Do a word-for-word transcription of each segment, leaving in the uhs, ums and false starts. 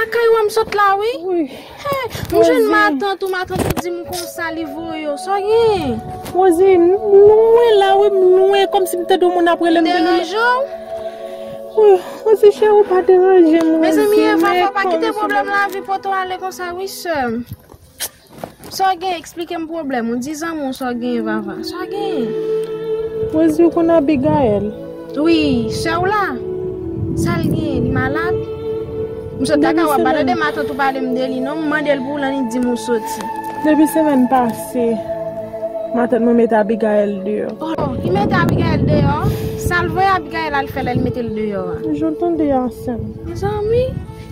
Kay ou a m sot la, wi. Wi. Hey, m jwenn matant ou, matant ou di m konsa li voye w. Sa w gen? Rosie, m lwen la, wi, m lwen, kòmsi m tande yon moun ap rele m. M deranje w? Wi, Rosie, cheri, ou pa deranje m, Rosie. Mezanmi, Eva, fò pa kite pwoblèm lavi pote w ale konsa, wi, sè m. Sa w gen? Eksplike m pwoblèm ou. Di zanmi w sa w gen, Vava. Sa w gen? Rosie, ou konn Abigaël? Wi, sè w la. Sa l gen? Li malad? M sot lakay w ap pale de matant ou pale m de li, non? M mande l pou ou, l annik di m ou soti. Depi semèn pase, matant mwen mete Abigaël deyò. Oh, li mete Abigaël deyò? Sa l voye Abigaël al fè lè l mete l deyò a? Jan w tande a, sè m. Mezanmi,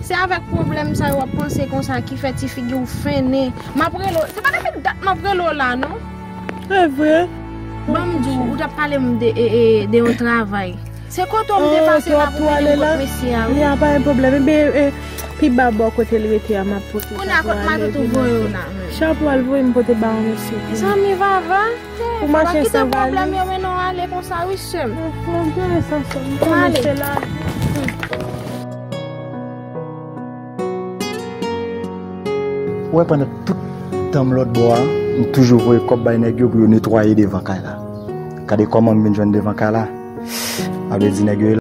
se avèk pwoblèm sa yo w ap panse konsa ki fè ti figi w fennen. M ap rele w. Se pa depi dat m ap rele w la, non. Se vre? Ban m di w, ou t ap pale m de, e, e, de yon travay. Se kote w m te pase m ap rele m kot mesye a, wi. Ya, pa gen pwoblèm. Ebyen, e, pi ba bò kote l rete a, m ap pote. Kounye a, kot matant ou voye w la menm? Chapo al voye m pote ba yon mesye. Mezanmi, Vava. Pou mache san valiz. Kite pwoblèm yo mennen w ale konsa, wi, sè m. Mwen gen sa, sè m. Mwen ale. Ou wè, pandan tout tan m lòt bò a, m toujou voye kòb bay nèg yo pou yo netwaye devan kay la. Gade kòman m vin jwenn devan kay la. A vle di nèg yo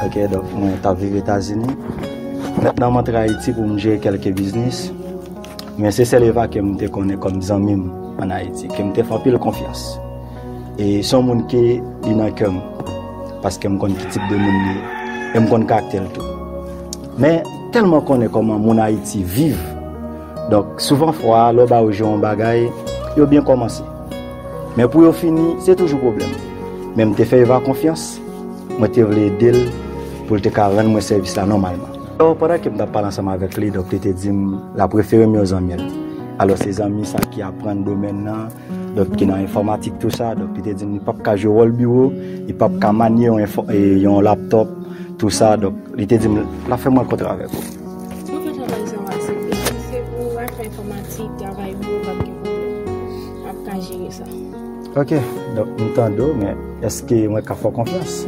Ok, donk mwen t ap viv Etazini. Mentnan m antre Ayiti pou m jere kèlke biznis. Men se sèl Eva ke m te konnen kòm zanmi m ann Ayiti, ke m te fè anpil konfyans. E se yon moun ke li nan kè m, paske m konn ki tip de moun li ye, e m konn karaktè l tou. Men tèlman konnen kòman moun Ayiti viv, donk souvan fwa lè w ba yo je yon bagay, yo byen kòmanse. Men pou yo fini, se toujou pwoblèm. Men m te fè Eva konfyans, mwen te vle ede l pou l te ka rann mwen sèvis la nòmalman. Alò, pandan ke m t ap pale ansanm avèk li, donk li te di m l ap refere m yon zanmi l. Alò, se zanmi sa ki aprann domèn nan, donk ki nan enfòmatik, tou sa. Donk li te di m li p ap ka jwe wòl biwo, li p ap ka manye yon enfò-, e, yon laptòp, tou sa. Donk li te di m l ap fè m rankontre avèk ou. Si w fè travay sa w aksepte, si se pou afè enfòmatik, travay biwo, p ap gen pwoblèm. W ap ka jere sa. Ok, donk m tande w, men èske mwen ka fè w konfyans?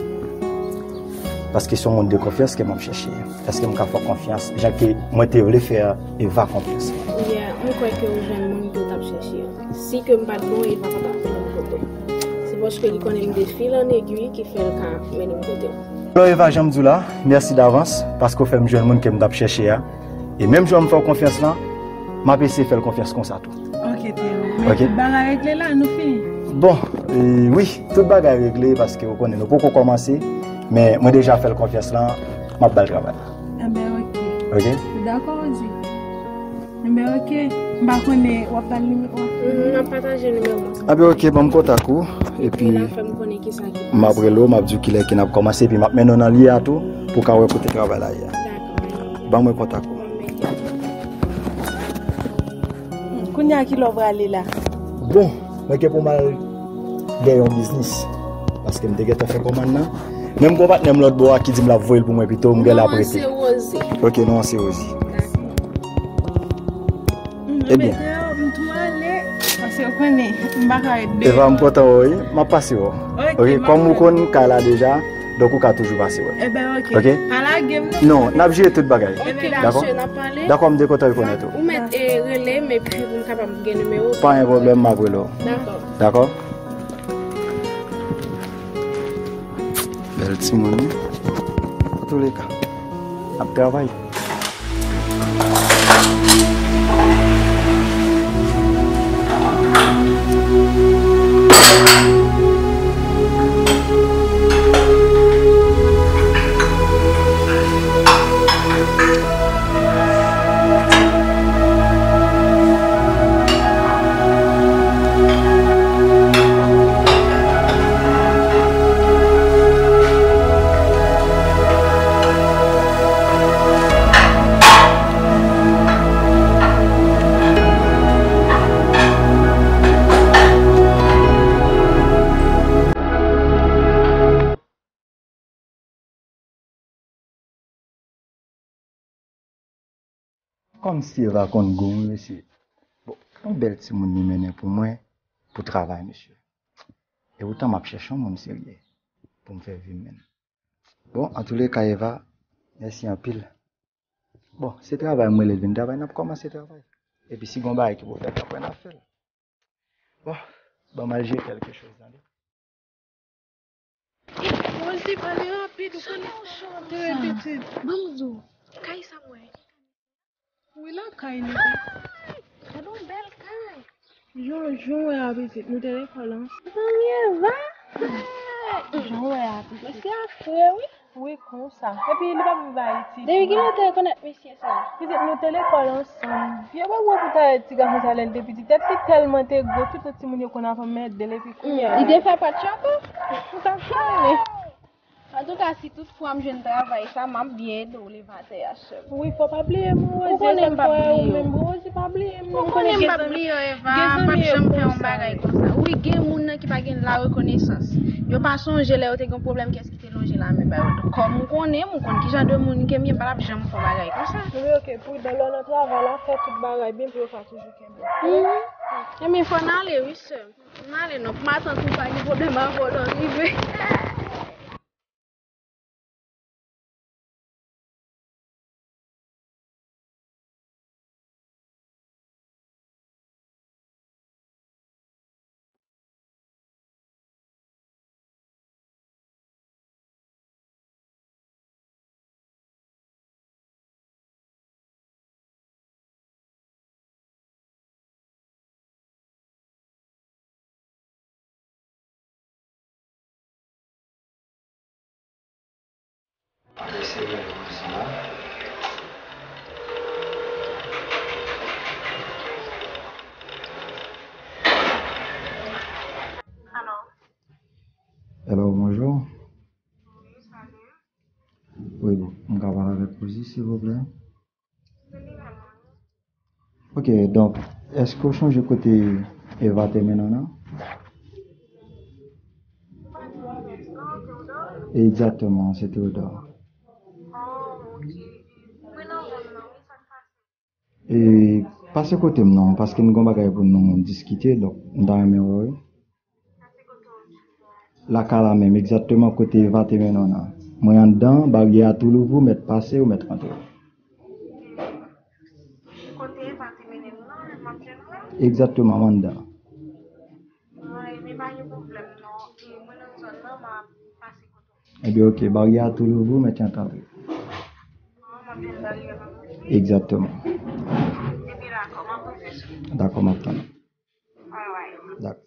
Paske se yon moun de konfyans ke m ap chèche. Èske m ka fè w konfyans jan ke mwen te vle fè Eva konfyans? Yeah, m kwè ke w jwenn moun ke w t ap chèche a. Si ke m pa t bon, Eva pa t ap mennen m kote w. Se paske li konnen m de fil an egwi ki fè l ka mennen m kote w. Alò Eva, jan m di w la, mèsi davans paske w fè m jwenn moun ke m t ap chèche a. E menm jan m fè w konfyans lan, m ap eseye fè l konfyans konsa tou. Ok, Théo. Men tout bagay regle la, nou fini? Bon, e, wi, tout bagay regle paske ou konnen nou poko kòmanse, men mwen deja fè l konfyans lan, m ap ba l travay la. Enben, ok. Ok? Ou dakò, ou di? Enben, ok. M pa konnen, w ap ba l nimewo a? Mhm, m ap pataje nimewo m. Enben, ok, ban m kontak ou, epi m ap rele w, m ap di w kilè ke n ap kòmanse, epi m ap mennen w nan lye a tou, pou w ka wè kote travay la ye a. Dakò. Ban mwen kontak ou. Kounye a ki lè w prale la? Bon, mwen gen pou m al dèyè yon biznis. Paske m te gentan fè kòmann nan. Menm gon patnè m lòt bò a ki di m l ap voye l pou mwen pito, m gen l ap rete. Non an se Rosie. Ok, non an se Rosie. Dakò. Ebyen. M tou ale, paske w konnen, m pa ka ret deyò. Eva, m kontan wè w, wi. M ap pase wè w. Ok, kòm ou konn kay la deja, Donk, ou ka toujou pase wè m. Eben, oke. Oke? Pa lage m, non. Non, n ap jere tout bagay. Oke, dakò? Mesye, n ap pale. Dakò, m te kontan rekonèt ou. Ou mèt, e, rele m epi pou m kapab gen nimewo w. Pa gen pwoblèm, m ap rele w. Dakò. Dakò? Bèl timoun, wi. Antouleka, n ap travay. Kòmsi Eva konn gou m, wi, mesye. Bon, yon bèl timoun li mennen pou mwen, pou travay, mesye. E poutan m ap chèche yon moun serye pou m fè vi m mennen. Bon, antouleka, Eva, mèsi anpil. Bon, se travay mwen, lè l vin travay, n ap kòmanse travay. Epi si gon bagay ki pou fèt, apre n ap fè l. Bon, ban m al jere kèlke choz, tande. Rosie, pale rapid, ou konnen. Chante, pitit. Ban m di w, kay sa m wè. Wi, lakay li. Gade yon bèl kay. Jan, jan w wè a, pitit, nou te lekòl ansanm. Zanmi Eva. Jan w wè a, pitit. Mesye a fre, wi. Wi, konsa. Epi li pa viv Ayiti. Depi kilè w te rekonèt mesye sa? Pitit, nou te lekòl ansanm. Vye wè wè pou ta ti gason sa lè l te piti. Tèt li tèlman te gwo, tout lòt timoun yo konn avè m mèt de l epi kounye a. Li te fè patch ankò? Ou ta konnen. Antouka, si tout fwa m jwenn travay sa, m ap byen ede w levatè a, sè m. Wi, fò pa bliye m, Rosie. Ou konnen m p ap bliye w. Ou menm, Rosie, pa bliye m, non. Ou konnen m p ap bliye w, Eva. M p ap janm fè yon bagay konsa. Wi, gen moun nan ki pa gen la rekonesans. Yo pa sonje lè yo te gen pwoblèm, kiyès ki te lonje lamen ba yo. Donk, kòm ou konnen m, ou konn ki jan de moun ke m ye, m pa t ap janm fè yon bagay konsa. Wi, oke, pridan lè w nan travay la, fè tout bagay byen pou yo ka toujou kenbe w. Mhm. Ebyen, fò n ale, wi, sè m. M ale non, pou matant ou pa gen pwoblèm avè w lè w rive. Hello, bonjou. Wi, bon, m ka pale avèk Rosie, silvouplè? Ok, donk, èske w sonje kote Eva te mennen w nan? Egzakteman, se Theodore. E pase kote m non, paske n gon bagay pou nou diskite, donk m ta renmen wè w, wi. Lakay la menm, egzakteman kote Eva te mennen w nan. Mwen anndan, baryè a tou louvri, w mèt pase, w mèt rantre. Kote Eva te mennen m nan, m ap jwenn ou la? Egzakteman, m anndan. Mwen, men pa gen pwoblèm non. E mwen nan zòn nan, m ap pase kote w. Ebyen, oke, baryè a tou louvri, w mèt rantre. Ah, m ap jwenn baryè la. Egzakteman. Ebyen, dakò, m ap rive sou. Dakò, m ap tann. Alright. Dakò.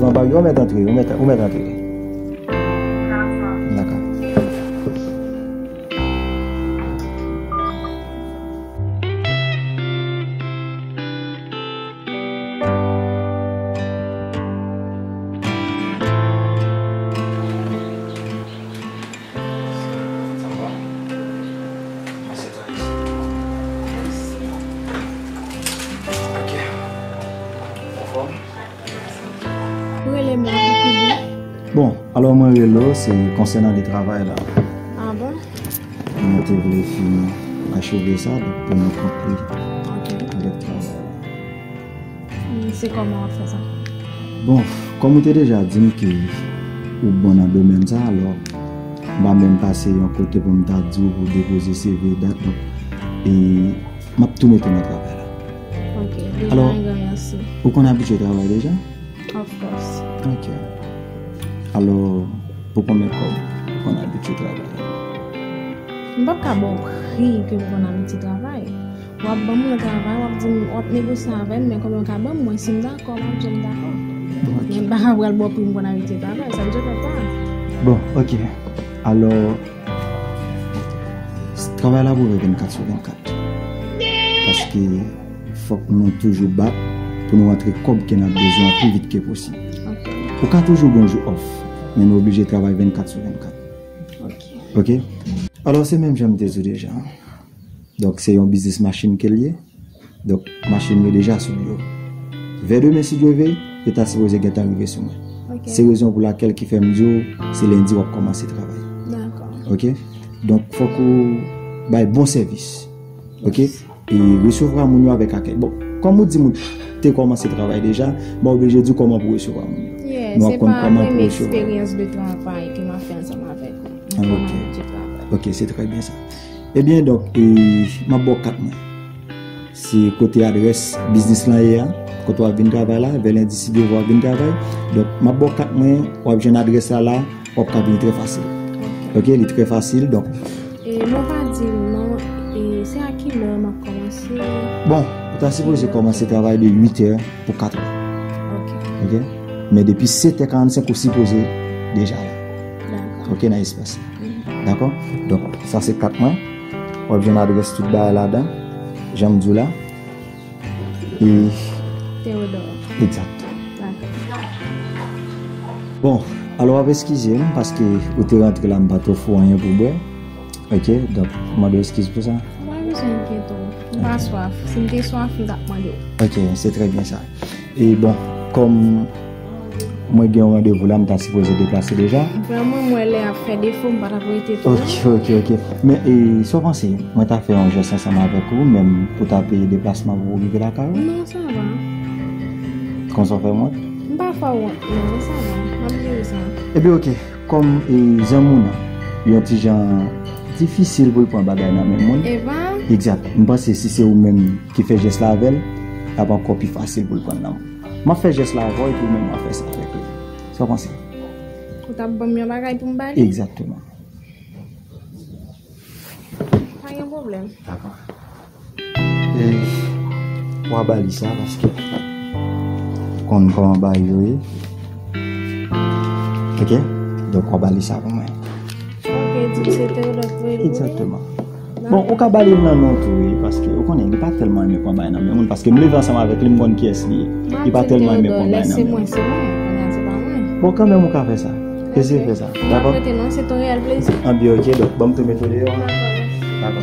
Anba, ou mèt antre, ou mèt, ou mèt antre. Dakò. Sa va? Mèsi, Thaïs. Ok. Anfòm? Ou rele m la pou ki bon? Bon, alò mwen rele w, se konsènan de travay la. Ah bon? Mwen te vle fin acheve sa, donk pou nou konkli avèk travay la. Hmm, se kòman w ap fè sa? Bon, kòm ou te deja di m ke ou bon nan domèn sa, alò, m pa menm pase yon kote pou m ta di w pou depoze C V dat, donk, e m ap tou mete w nan travay la. Ok, deja, alò, yon gran mèsi. Ou konn abitye travay deja? Of course. Ok. Alò, pou konbyen kòb ou konn abitye travay? M p ap ka ba w pri ke m konn abitye travay. W ap ban m yon travay, w ap di m, w ap negosye avè m, men konbyen w ka ban m, mwen, si m dakò, m ap di w m dakò. Bon, ok. Men m pa ka pral ba w pri m konn abitye travay, sa m t ap fè sa. Bon, ok. Alò, travay la pou ouvè vennkat sou vennkat. Paske fòk nou toujou bat pou nou rantre kòb ke n ap bezwen an pi vit ke posib. Ok. Ou ka toujou gen yon jou off, men nou oblije travay vennkat sou vennkat. Ok. Ok? Alò, se menm jan m te di w deja. Donk, se yon biznis machin ke l ye. Donk, machin yo deja sou do yo. Vè demen, si Dye vle, yo ta sipoze gentan rive sou mwen. Ok. Se rezon pou lakèl ki fè m di w, se lendi w ap kòmanse travay. Dakò. Ok? Donk, fòk ou bay bon sèvis. Ok? Yes. E resevwa moun yo avèk akèy. Bon, kòm ou di m ou te kòmanse travay deja, m oblije di w kòman pou w resevwa moun yo. Yeah, nou ap konn kòman pou w resevwa. Se pa premye eksperyans de travay ke m ap fè ansanm avèk ou. Ah, ok. Mwen kòmanse travay. Ok, se trè byen sa. Ebyen, donk, e, m ap ba w kat mwen. Se kote adrès biznis lan ye a, kote w ap vin travay la, vè lendi si Dye vle w ap vin travay. Donk, m ap ba w kat mwen, w ap jwenn adrès la la, w ap ka vini trè fasil. Ok. Ok, li trè fasil, donk. E, non, pa di m non, e, se a ki lè m ap kòmanse? Bon, ou ta sipoze kòmanse travay de uit è pou kat è. Ok. Ok? Men depi sèt è karannsenk ou sipoze deja la. Dakò. Ok, nan espas la. Mhm. Dakò? Donk, sa se kat mwen. W ap jwenn adrès tout bagay ladan. Jan m di w la. E Teodò. Egzat. Dakò. Bon, alò w ap eskize m paske ou te rantre la, m pa t ofri w anyen pou bwè. Ok, donk, m mande w eskiz pou sa. Ou pa bezwen enkyete w. M pa swaf. Si m te swaf, m t ap mande w. Ok, se trè byen sa. E bon, kòm mwen gen yon randevou la, m ta sipoze deplase deja. Vrèman, m wè lè ap fè defo, m pa t ap rete twò. Ok, ok, ok. Men, e, sa w panse, mwen ta fè yon jès ansanm avèk ou, menm pou ta peye deplasman pou w rive lakay ou? Non, sa va. Konsa w fè m wont? M pa fè w wont, non, sa va. M ap jere sa. Ebyen, ok. Kòm, e, zanmi w nan, yon ti jan difisil pou l pran bagay nan men moun. Eva? Egzat. M panse si se ou menm ki fè jès la avè l, l ap ankò pi fasil pou l pran l nan men w. M ap fè jès la avè w epi ou menm w ap fè sa avèk li. Sa w panse? Ou t ap ban m yon bagay pou m ba li? Egzakteman. Pa gen pwoblèm. Dakò. E, w a ba li sa paske ou konn kòman bagay yo ye. Ok? Donk, w a ba li sa pou mwen. Ok, di m se Teodò k voye l pou li. Egzakteman. Bon, ou ka ba li l nan non tou, wi, paske ou konnen, li pa tèlman renmen pran bagay nan men moun, paske m leve ansanm avèk li, m konn kiyès li ye. Li pa tèlman renmen pran bagay nan men moun. Lè se mwen, se mwen, kounye a se pa mwen. Bon, kanmenm ou ka fè sa. Eseye fè sa. Dakò? M ap rete non, se te yon reyèl plezi. Anben, ok, donk, ban m tou mete w deyò. Dakò.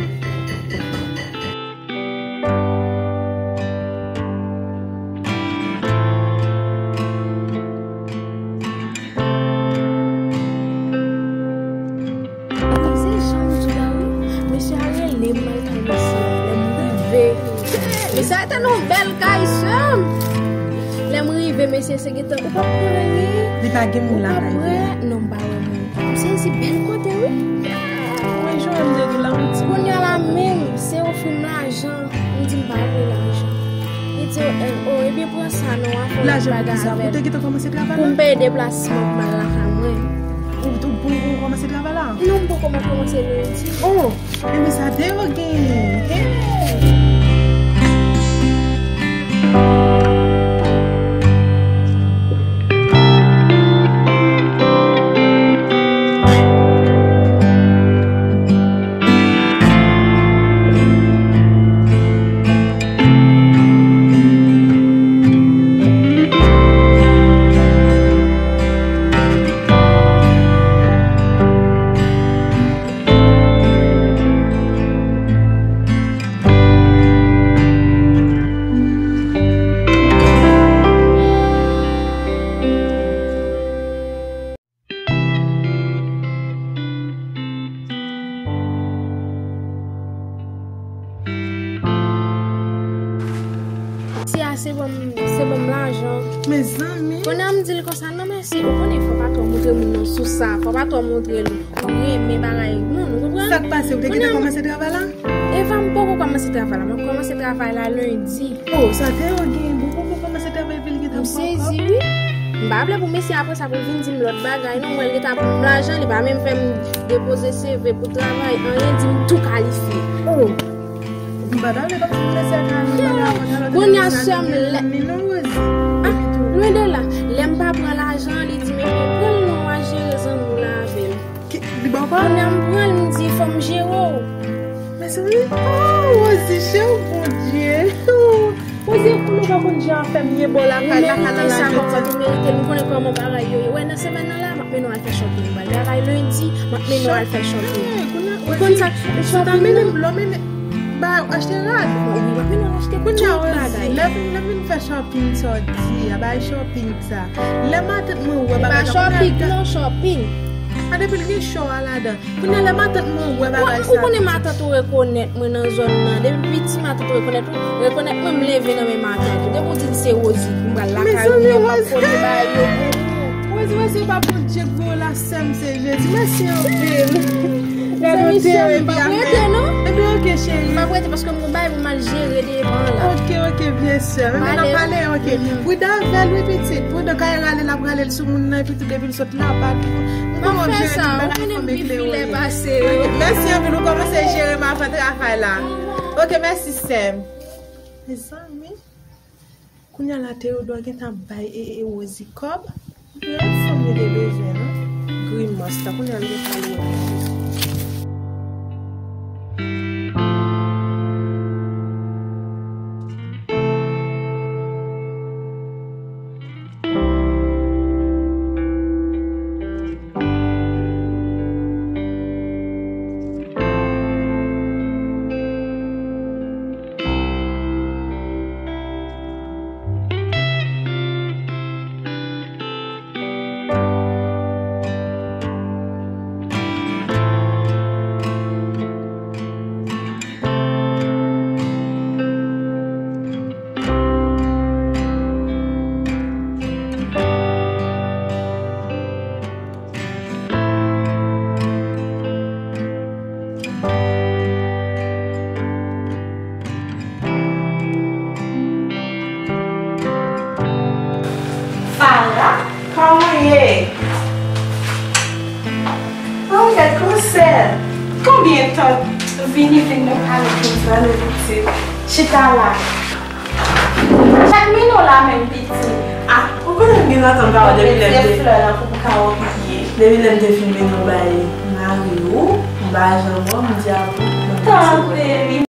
Wi, se jan m di w la, wi. Mesye a rele m al kay mesye a. Lè m rive, mesye a te nan yon bèl kay, sè m. Lè m rive, mesye, se gentan, ou p ap pran anyen. Li pa gen moun lakay li. Ou p ap pran, non, m pa wè moun. M sezi bèl kote, wi. Mwen jwenn de la, wi, ti. Kounye a la menm, se ofri m lajan. M di m pa vle lajan. Li di, o, o, ebyen pran sa non, w a fè yon lòt bagay avè l. Lajan pou ki sa? Ou te gentan kòmanse travay la? Pou m peye deplasman pou m al lakay mwen. Ou, ou, ou, ou kòmanse travay la? Non, m poko kòmanse lendi. Oh, ebyen sa deyò genyen. Hey! Se ban m, se ban m lajan. Mezanmi. Kounye a m di l konsa, "Non, mèsi." Ou konnen, fò pa twò montre moun nan sou sa. Fò pa twò montre l ou renmen bagay moun, ou konprann? Sa k pase? Ou te gentan kòmanse travay la? Eva, m poko kòmanse travay la. M ap kòmanse travay la lendi. Oh, sa te yo gen. Bon, ou poko kòmanse travay epi l gentan pran kòb. M sezi, wi. M pa vle pou mesye apre sa pou l vin di m lòt bagay. Non, mwen, l gentan ap ban m lajan, li pa menm fè m depoze C V pou travay, anyen, di m tou kalifye. Oh. M pa ta vle kòmsi pou mesye a ka al nan bagay avè w, alò. Kounye a, sè m, lè, lwen de la, lè m pa pran lajan, li di, "Men, men, pran l non, w a jere zanmi w la avè l." Ki, li ba w pa? Kounye a, m pran l, m di, "Fò m jere w." Mezanmi, oh, Rosie, chè, oh, Bondye. Rosie, pou nou pa konn jan afè m ye bò lakay, lakay la, la, sa, papa, ou merite l, m konnen kòman bagay yo ye. Wè, nan semèn nan la, m ap mennen w al fè shopping. M pral travay lendi, m ap mennen w al fè shopping. Ou konn sa k shopping nan? Lò mennen ba achte rad. Wi, m ap mennen w achte tout bagay. Lè m, lè m vin fè shopping, sa w di a, bay shopping sa. Lè matant mwen wè bagay sa, shopping, non, shopping. A, depi l gen show a ladan. Kounye a, lè matant mwen wè bagay sa. Ou konnen matant ou rekonèt mwen nan zòn nan. Depi piti matant ou rekonèt ou, rekonèt mwen, m leve nan men matant ou. Depi w di l se Rosie, m pral lakay ou, m ap pote bagay yo pou ou. Rosie, wè se pa Bondye k voye w la, sè m, se Jezi. Mèsi anpil. Gade w te epi afè. M pa prete, non. Epi, ok, cheri. M pa prete paske m gon bagay pou m al jere devan la. Ok, ok, byensi. Men n ap pale, ok. Prida avè l, wi, pitit. Prida kay rale, l ap rale l sou moun nan, epi tou depi l sot la, pa m ap fè sa, ou konnen m pi filè pase yo. Mèsi anpil, ou kòmanse jere m avan travay la. Ok, mèsi, sè m. Mezanmi, kounye a la, Théodore gentan ap bay e, e, Rosie kòb. Yon fanm li te bezwen, non? Grimas la, kounye a, li gentan lwen. Farah, kòman w ye? Oh, gad konsè! Konbyen tan? Vini, vin nou pale, vin pale, pitit. Chita la. Chak mino la menm, pitit. Ah, ou konnen m gen lontan m pa wè depi lè m te, flè la pou m ka obliye. Depi lè m te fin mennen w bay mari w, m pa janm wè w, m di a bon, m tande li.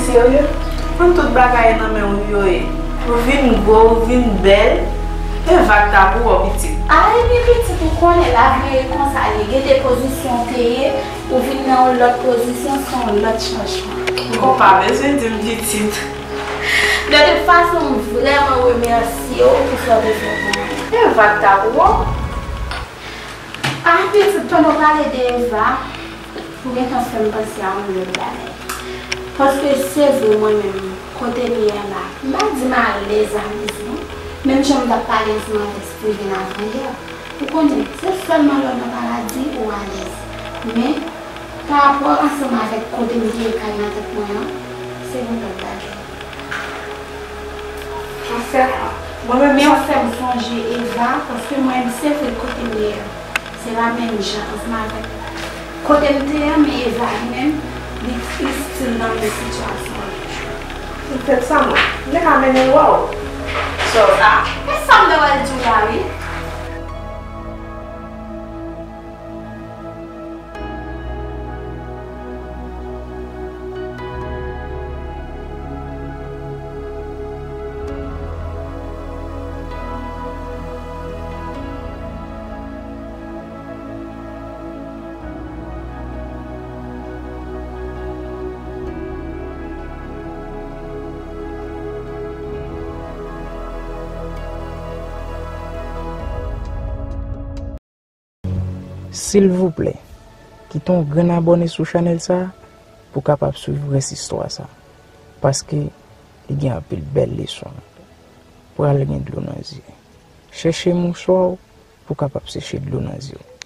Serye? Konn tout bagay nan men w yo ye. Ou vin gwo, ou vin bèl. Eva k ta pou w pitit. Ay, mi pitit, ou konnen lavi e konsa li ye. Gen de pozisyon w te ye, ou vin nan yon lòt pozisyon, se yon lòt chanjman. Ou pa bezwen di m pitit. De tout fason, m vrèman remèsye w pou sa w te fè pou mwen. Eva k ta pou w. Ah, pitit, pandan w pale de Eva, ou gentan fè m panse a yon lòt bagay. Paske se vre, mwen menm, kote m ye a la, m pa di m alèz, alèz, non. Menm jan m t ap pale ansanm avèk Steven avanyè. Ou konnen, se sèlman lè w nan paladi ou alèz. Men, pa rapò ansanm avèk kote m te ye kay nan tèt mwen an, se yon lòt bagay. Ansèt, mwen menm, men sa fè m sonje Eva, paske mwen menm, se vre kote m ye a, se pa menm jan ansanm avèk kote m te ye a, men Eva li menm, li, li still nan menm sitiyasyon an toujou. M fèt sa, mwen. M te ka mennen l wè w. Sa w sa? Men sa m te wè l di w la, wi. Silvouplè, kite yon grenn abòne sou chanèl sa a pou w kapab swiv rès istwa sa a, paske li gen anpil bèl leson ladan l. Pral gen dlo nan zye. Chèche mouswa w pou w kapab seche dlo nan zye w.